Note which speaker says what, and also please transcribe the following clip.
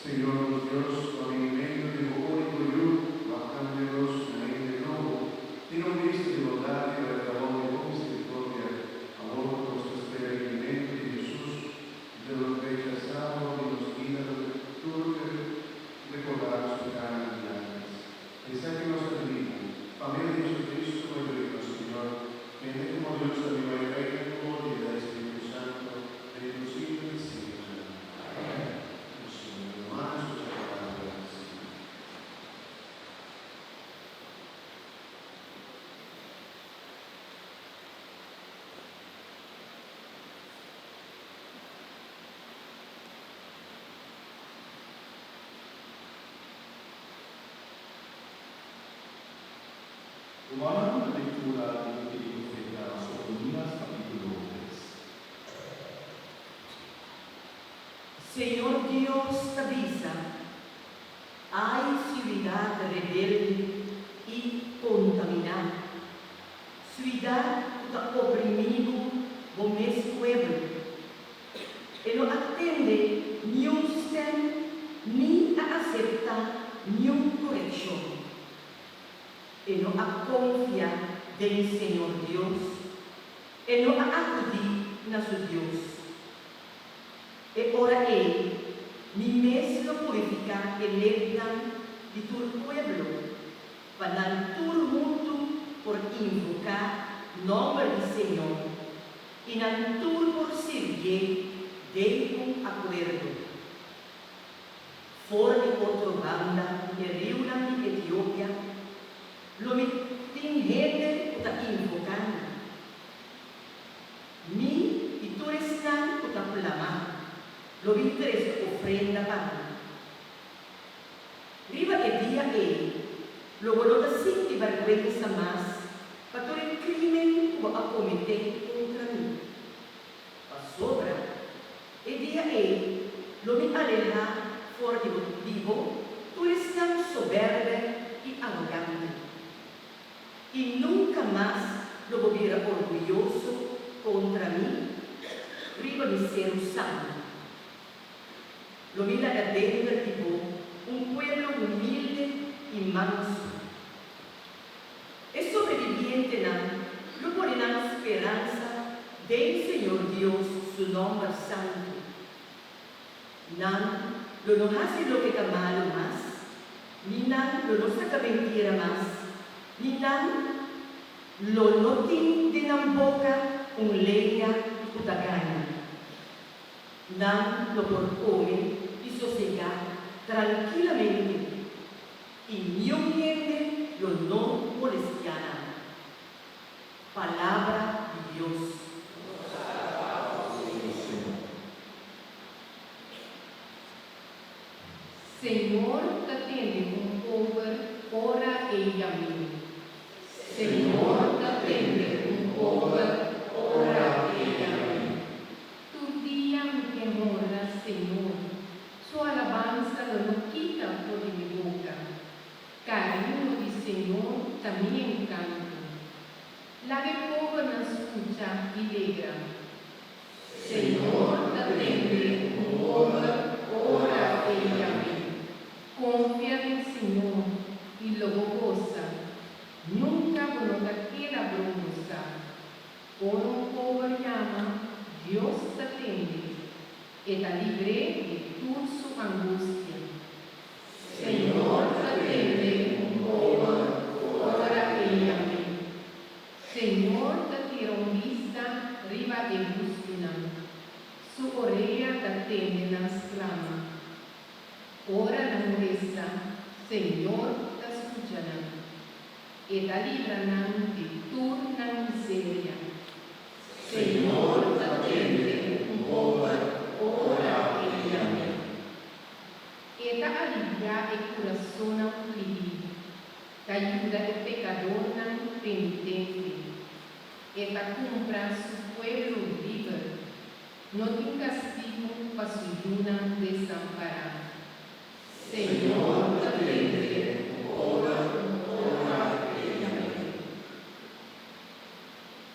Speaker 1: Señor nos Dios, pa binimentu di bo úniko Yu, bo a kambia nos na hende nobo. Tin un bista di bondat riba e trabou di bo miserikordia, awor ku nos ta spera e binimentu di Hesus, ku ta nos rechasá for di nos bida loke tur loke rekordá nos pikánan di ántes. Esaki nos ta pidi bo, pa medio di Jesucristo, bo Yu i nos Señor, kende komo Dios ta biba i reina ku bo di e Spiritu Santu, den tur siglo di siglonan. Amèn. Nos Señor ruman skucha palabra di Señor.
Speaker 2: Rumannan, ta lectura di buki di profeta Sofonías capítulo tres.
Speaker 3: Señor Dios ta bisa, Ai siudat rebelde i kontaminá, siudat ku ta oprimí bo bo mes pueblo! E no a tende niun stèm ni a aseptá niun korekshon. E no a konfia den Señor Dios, e no a akudí na su Dios. E ora ei mi mes lo purifiká e lepnan di tur pueblo, pa nan tur huntu por invoká nòmber di Señor i nan tur por sirbié den un akuerdo. For di otro banda di e riunan di Etiopia lo mi tin hende ku ta invoká mi. Mi i tur esnan ku ta plamá lo bin trese ofrenda pa mi. Riba e dia ei lo bo no ta sinti bèrgwensa mas pa tur e krímen ku bo a kometé kontra mi. Pasobra e dia ei lo mi alehá for di bo di bo tur esnan sobèrbè i arogante, i nunka mas lo bo bira orguyoso kontra mi riba mi seru santu. Lo mi laga denter di bo un pueblo humilde i mansu. E sobrevivientenan lo pone nan speransa den Señor Dios su nòmber santu. Nan lo no hasi loke ta malu mas, ni nan lo no saka mentira mas, ni nan lo no tin den nan boka un lenga ku ta gaña. Nan lo por kome i sosegá trankilamente i niun hende lo no molestiá nan. Palabra di Dios.
Speaker 2: Nos ta alabá bo, Señor.
Speaker 4: Señor ta tende un pober ora e yam'é. Señor ta tende un pober ora e yam'é. Tur dia mi ke honra Señor, Su alabansa lo no kita for di mi boka. Kariño di Señor ta mi enkanto. Laga e pobernan skucha i legra. Señor ta tende un pober ora e yam'é. Konfia den Señor i lo bo gosa, nunka bo no ta keda brongosá. Ora un pober yama, Dios ta tende, E ta libr'é di tur su angustia. Señor ta tende un pober ora e yam'é. Señor ta tira un bista riba e hustunan, Su orea ta tende nan sklama. Ora nan resa, Señor ta skucha nan. E ta libra nan di tur nan miseria. Señor ta tende un pober ora e yam'é. E ta aliviá e kurasonnan afligí, ta yuda e pekadornan penitente. E ta kumpra su pueblo liber, no tin kastigu pa su yunan desampará. Señor ta tende.